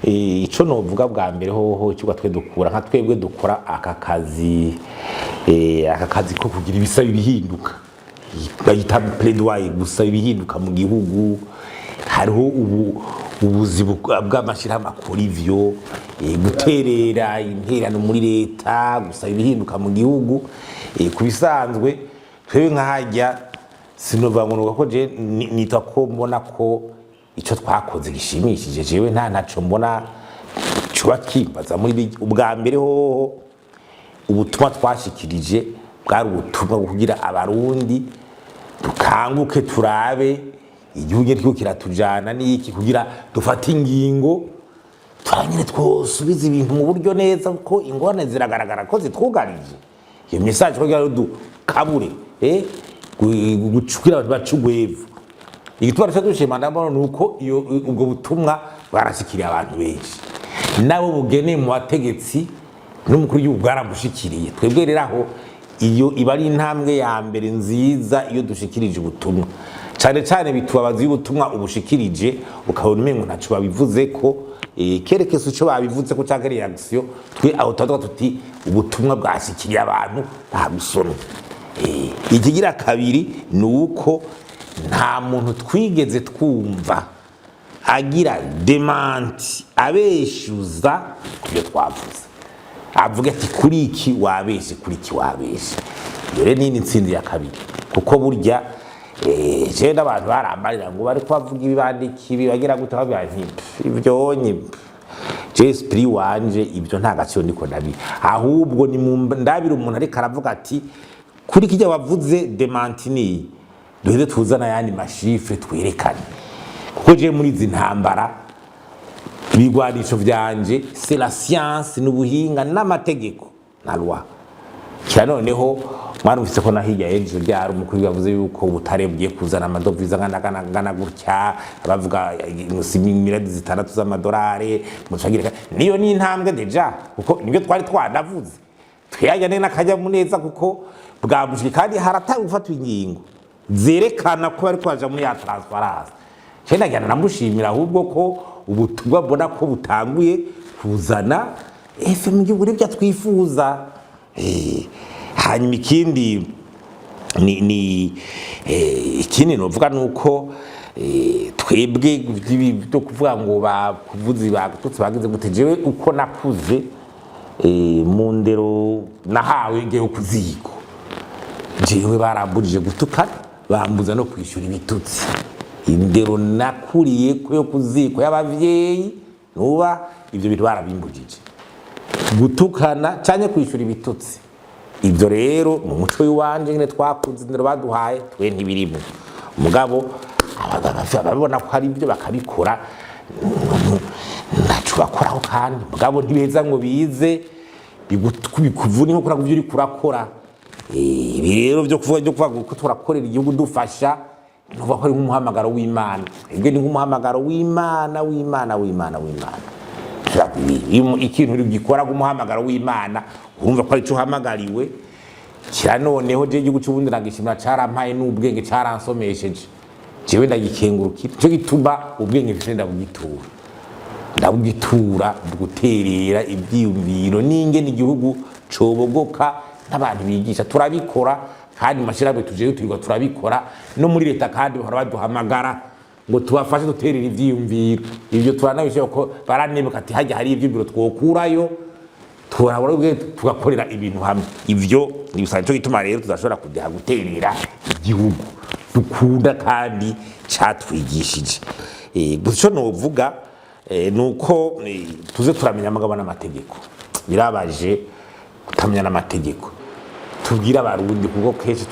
Ico novuga bwa mbere hoho, icyo twe dukura nka twebwe dukora aka kazi, aka kazi ko kugira ibisaba ibihinduka, bayita plaidoyer, gusa ibihinduka mu gihugu. Hariho ubu ubuzi bw'amashyirahamwe akora ivyo, guterera interano muri leta, gusaba ibihinduka mu gihugu. Ku bisanzwe twebwe nkahajya sinova ngo nuko je nita ko mbona ko ico twakoze gishimishije. Jewe nta ntaco mbona cuba kimbaza muri ubwa mbere hoho, ubutumwa twashikirije bwari ubutumwa bwo kugira Abarundi dukanguke, turabe igihugu kiriko kiratujana n'iki, kugira dufate ingingo turanyene twosubiza ibintu mu buryo neza, kuko ingorane ziragaragara ko zitwugarije. Iyo message kugira ngo dukabure, gucukira abantu baca ugwevu. Igituma duca dushima, ndabona, ni uko iyo ubwo butumwa bwarashikiriye abantu benshi, nabo bugeneye mu bategetsi, n'umukuru w'igihugu bwaramushikiriye. Twebwe rero aho iyo iba ari intambwe ya mbere nziza. Iyo dushikirije ubutumwa, cyane cyane bitubabaza iyo ubutumwa ubushikirije ukabona umengo ntaco babivuze ko, kerekeza ico babivuze ko canke réaction. Twe aho tuba tuti ubutumwa bwashikiriye abantu nta gusomye. Ikigira kabiri ni uko nta muntu twigeze twumva agira démenti, abeshuza ku byo twavuze, avuga ati kuri iki wabeshe, kuri iki wabeshe. Iyo rero ni intsinzi ya kabiri, kuko burya jewe n'abantu barambarira ngo bari kubavuga ibi, bandika ibi, bagira gute, bavuga nti "Pff, ibyo nye je esprit wanje ibyo nta gaciro ndiko ndabi." Ahubwo ni mu ndabira umuntu ariko aravuga ati kuri kijya wavuze, démenti ni duheze tuzana ayandi ma chiffres twerekane, kuko je muri izi ntambara ibigwanisho vyanje c'est la science, n'ubuhinga n'amategeko na loi. Kira noneho mwarumvise ko na hirya y'ejo ryari umukuru yavuze yuko ubutare bugiye kuzana amadovize angana angana gutya, bavuga musi miliyari 6 z'amadolari mucagira. Niyo ni intambwe déjà, kuko nibyo twari twanavuze. Twiyajya n'akanyamuneza kuko bwabushike, kandi haratanga gufatwa ingingo zerekana ko bari kwaja muri ya transparence. Je ndagira namushimira ahubwo ko ubutumwa mbona ko butanguye kuzana effet mu gihugu, nibyo twifuza. Hanyuma ikindi ni ikindi novuga nuko twebwe ibi byo kuvuga ngo bakuvuzi bagututse bagize gute, jewe uko nakuze, mu ndero nahawe ngewe ku ziko, jewe barambujije gutukana, bambuza no kwishyura ibitutsi. Indero nakuriye ko yo ku ziko y'abavyeyi nuba ivyo bintu barabimbujije, gutukana cyane, kwishyura ibitutsi. Ibyo rero mu muco w'iwanje nyine twakuze, indero baduhaye twe ntibirimo. Mugabo ababona ko ari ibyo bakabikora, ntaco bakoraho. Kandi mugabo ntibeza ngo bize bikuvuna inkokora ku byo uriko urakora. Ibi rero byo kuvuga ko turakorera igihugu dufasha, nuvuga ko ari nk'umuhamagaro w'Imana. Ibyo ni nk'umuhamagaro w'Imana, w'Imana, w'Imana, w'Imana. Iyo ikintu gikora nk'umuhamagaro w'Imana, urumva ko ari cyo uhamagariwe. Kira noneho je igihugu cy'ubundi ndagishimira, carampaye n'ubwenge, caransomesheje. Jewe ndagikengurukira, nico gituma ubwenge mfise ndabugitura, ndabugitura guterera ibyiyumviro n'ingene igihugu cobogoka n'abantu bigisha. Turabikora kandi mu mashyirahamwe tujeyo turirwa turabikora, no muri leta kandi bahora baduhamagara ngo tubafashe duterera ivyiyumviro. Ivyo turanabishaka ko baranibuka ati hajya hari ivyiyumviro twokurayo, turabona ubwe tugakorera ibintu hamwe. Ivyo ni bisanzwe. Cyo gituma rero tudashobora kujya guterera igihugu dukunda kandi catwigishije. Gusa ico novuga nuko tuze turamenya amagabo n'amategeko. Birabaje kutamenya n'amategeko. Tubwire Abarundi, kuko kenshi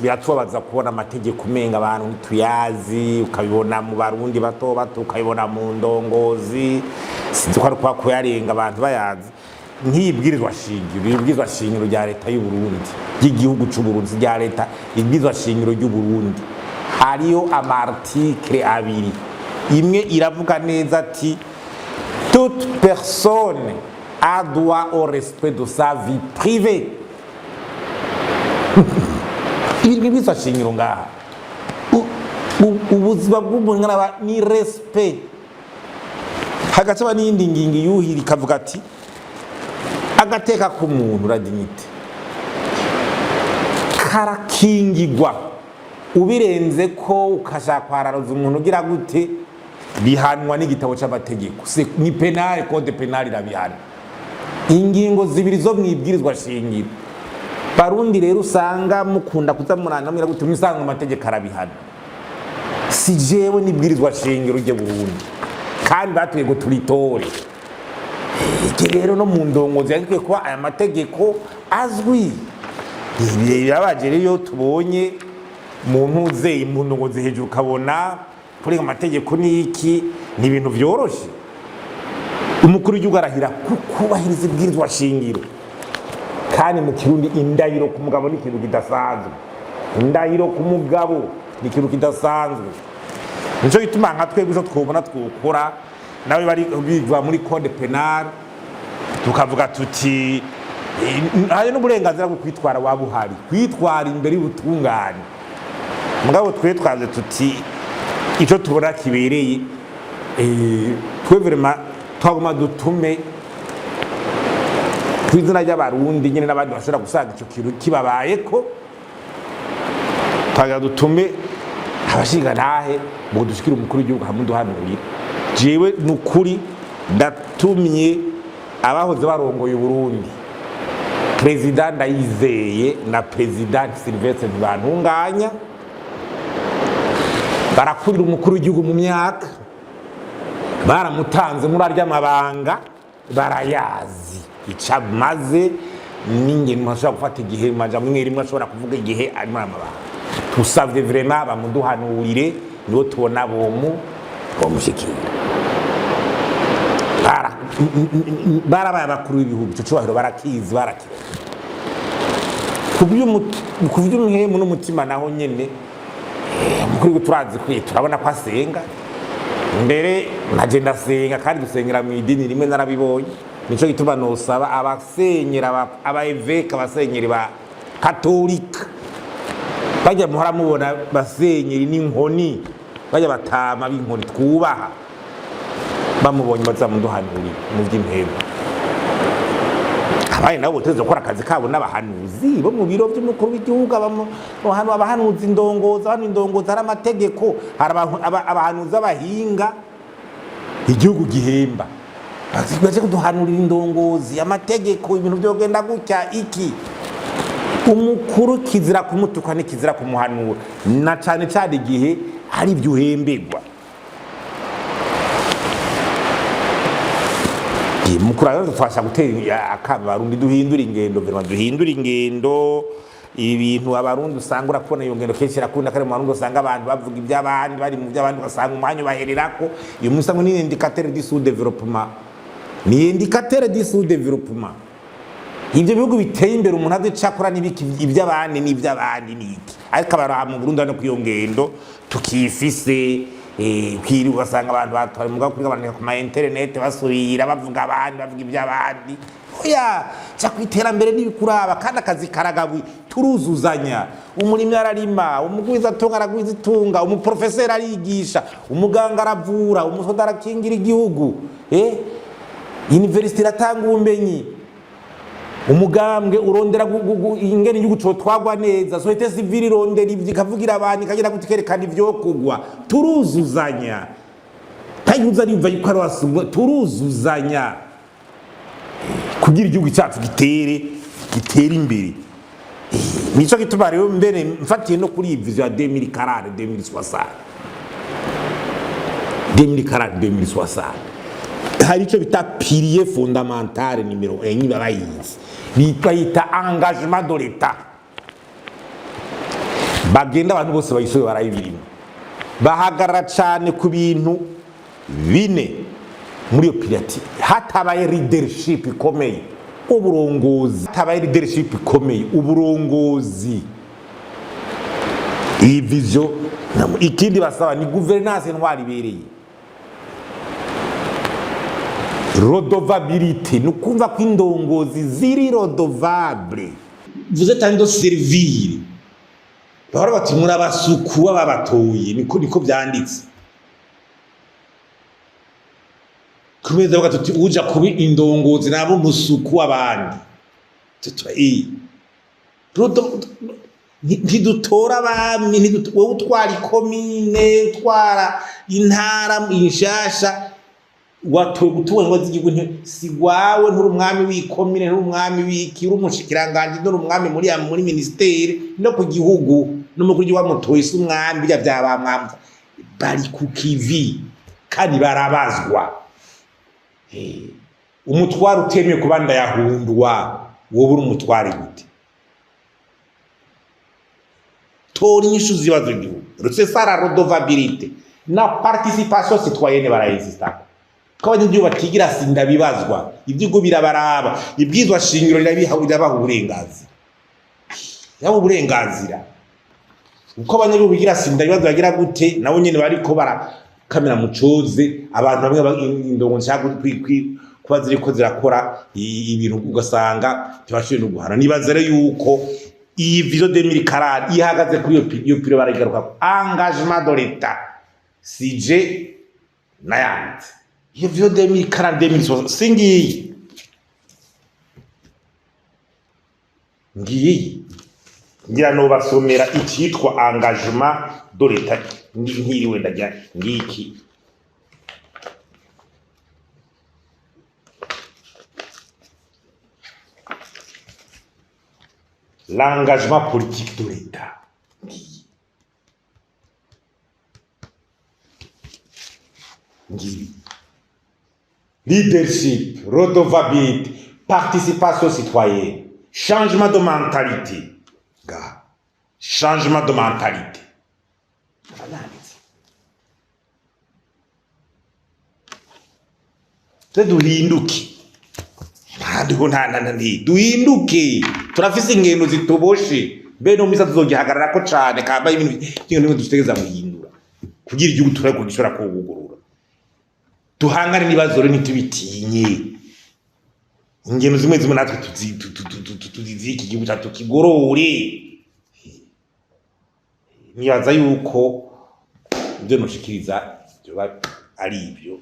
biratubabaza kubona amategeko umenga abantu ntituyazi, ukabibona mu Barundi bato bato, ukabibona mu ndongozi. Sinzi ko ari kwa kuyarenga abantu bayazi. Nk'ibwirizwa shingiro, ibwirizwa shingiro rya leta y'u Burundi, ry'igihugu c'u Burundi, rya leta, ibwirizwa shingiro ry'u Burundi, hariyo ama articles abiri. Imwe iravuga neza ati toute personne a droit au respect de sa vie privée. Ibi bibwirizwa shingiro ngaha. Ubuzima bw'umuntu ni respect. Hagati n'iyindi ngingo yuhira ikavuga ati agateka k'umuntu, la dignité, karakingigwa. Ubirenze ko ukashaka kwararuza umuntu ugira gute, bihanwa n'igitabo c'amategeko. Ni pénal, code pénal irabihana. Ingingo zibiri zo mwibwirizwa shingiro. Barundi rero usanga mukunda kuza muranga gute, mwisanga amategeko arabihana. Si jewe, n'ibwirizwa shingiro rye Burundi, kandi batuye ngo turitore. Iki rero no mu ndongozi yakwiye kuba aya mategeko azwi. Ibi birabaje rero iyo tubonye mu ntuze mu ndongozi hejuru, ukabona kurenga amategeko ni iki, ni ibintu vyoroshe. Umukuru w'igihugu arahira kubahiriza ibwirizwa shingiro, kandi mu Kirundi indahiro ku mugabo ni ikintu kidasanzwe. Indahiro ku mugabo ni ikintu kidasanzwe. Nico gituma nka twebwe ico twobona twokora, nawe bari biva muri code pénal, tukavuga tuti hari n'uburenganzira bwo kwitwara, waba uhari kwitwara imbere y'ubutungane. Mugabo twe twaze tuti ico tubona kibereye, twe vraiment twaguma dutume ku izina ry'Abarundi nyine n'abandi bashobora gusanga ico kintu kibabayeko, twagira dutume abashingantahe ngo dushikire umukuru w'igihugu hamwe duhanurira. Jewe nukuri ndatumye abahoze barongoye Uburundi, Perezida Ndayizeye na Perezida Sylvestre Ntibantunganya, barakurira umukuru w'igihugu mu myaka, baramutanze muri arya mabanga, barayazi ico amaze n'ingene umuntu ashobora gufata igihe maja mwe rimwe ashobora kuvuga igihe ari muri amabanga. Tusavye vraiment bamuduhanurire, nibo tubona bomu bomushikira. Barabaye abakuru b'ibihugu, ico cubahiro barakizi, barakira ku vy'umuhemu n'umutima. Naho nyene umukuru w'igihugu turazi kwiye, turabona ko asenga. Mbere naje ndasenga, kandi dusengera mu idini rimwe, narabibonye. Nico gituma nosaba abasenyera, abaeveka, abasenyeri ba katolika, bajya muhora mubona basenyeri n'inkoni, bajya batama b'inkoni twubaha, bamubonye bazamuduhanurira mu vy'impemu. Abaye nabo botegerezwa gukora akazi kabo n'abahanuzi bo mu biro by'umukuru w'igihugu, abahanuzi indongozi, abantu indongozi, hari amategeko, hari abahanuzi abahinga igihugu gihemba, baje kuduhanurira indongozi, amategeko, ibintu byogenda gutya. Iki umukuru kizira kumutuka, ntikizira kumuhanura, na cane cane igihe hari ibyo uhemberwa. Mukuru rero dufasha gutera akamo Abarundi, duhindura ingendo, vraiment duhindura ingendo. Ibintu Abarundi usanga urakubona iyo ngendo kenshi irakunda, kandi mu Barundi usanga abantu bavuga iby'abandi, bari mu by'abandi, ugasanga umwanya ubahererako. Iyo munsi ngo ni indicateur du sous développement, ni indicateur du sous développement. Ibyo bihugu biteye imbere, umuntu azi icakora n'ibiki, iby'abandi n'iby'abandi n'iki. Ariko abantu mu Burundi hano ku iyo ngendo tukifise, kwiri ugasanga abantu batwara umugabo kuri bandika ku ma internet, basubira bavuga abandi, bavuga iby'abandi. Oya, ca ku iterambere n'ibikuraba, kandi akazi karagabuye, turuzuzanya. Umurimyi ararima, umugwiza atunga aragwiza itunga, umuprofeseri arigisha, umuganga aravura, umusoda arakingira igihugu, university iratanga ubumenyi, umugambwe urondera ingene igihugu cotwagwa neza, société civile irondera ivyo, ikavugira abantu, ikagira gute, ikerekana ivyo kugwa. Turuzuzanya, ntayuza ariyumva yuko ari wasumwa. Turuzuzanya kugira igihugu cyacu gitere imbere. Nico gituma rero mbere mfatiye no kuri iyi vision ya 2040 2060, 2040 2060, hari icyo bita pilier fondamental numéro 1, bayizi, bayita engagement de l'État. Bagenda abantu bose bayishoboye barayibirimo, bahagarara cyane ku bintu bine muri iyo pilier. Hatabaye leadership ikomeye, uburongozi, hatabaye leadership ikomeye, uburongozi, iyi vision. Ikindi basaba ni gouvernance, intwari ibereye, redevabilité, ni ukumva ko indongozi ziri redevable. Vous êtes en train de servir, bahora bati muri abasuku b'ababatoye, niko byanditse. Kumeza bavuga tuti uja kuba indongozi nabo musuku w'abandi. Tutura ntidutora abami, wowe utwara ikomine, utwara intara inshasha, watowe gutunga ngo z'igihugu, si gwawe, nturi umwami w'ikomine, nturi umwami w'iki, uri umushikiranganji, nturi umwami muri ministeri no ku gihugu, n'umukuru w'igihugu wamutoye si umwami. Birya vya ba mwamva bari ku kivi kandi barabazwa. Umutwaro utemeye kuba ndayahundwa, wowe uri umutware gute? Tora inyishu z'ibibazo igihugu. C'est ça la redevabilité na participation citoyenne. Barayisistako ko abanyagihugu batigira sindabibazwa, ivy'igihugu birabaraba, ibwizwa shingiro rirabaha uburenganzira, yaba uburenganzira uko abanyagihugu bigira sindabibazwa bagira gute, nabo nyene bariko barakamera mu coze. Abantu bamwe indongo nshaka kuba ziriko zirakora ibintu, ugasanga ntibashoboye no guhana. Nibaza rero yuko iyi vision 2040 ihagaze kuri iyo pilier, barayigaruka, engagement de l'État sije nayanditse. Iyo vision 2040 2060 singiyi ngiyi, ngira nobasomera icitwa engagement de l'État ntiriwe ndajya ngiki. L'engagement politique de l'État. Ngibi. Leadership, redevabilité, participation citoyenne, changement de mentalité. Ga. Changement de mentalité. Nanditse. Twe duhinduke. Ntabwo nta nta nta duhinduke, turafise ingendo zitoboshe mbe no misa tuzogihagararako cane, kamba ibintu by'ingendo dutegereza guhindura kugira igihugu turabe ko gishobora kugugurura, duhangane n'ibibazo rero, ntitubitinye. Ingendo zimwe zimwe natwe tuzizike, igihugu cyacu tukigorore. Nibaza yuko ibyo nushikiriza byoba ari ibyo.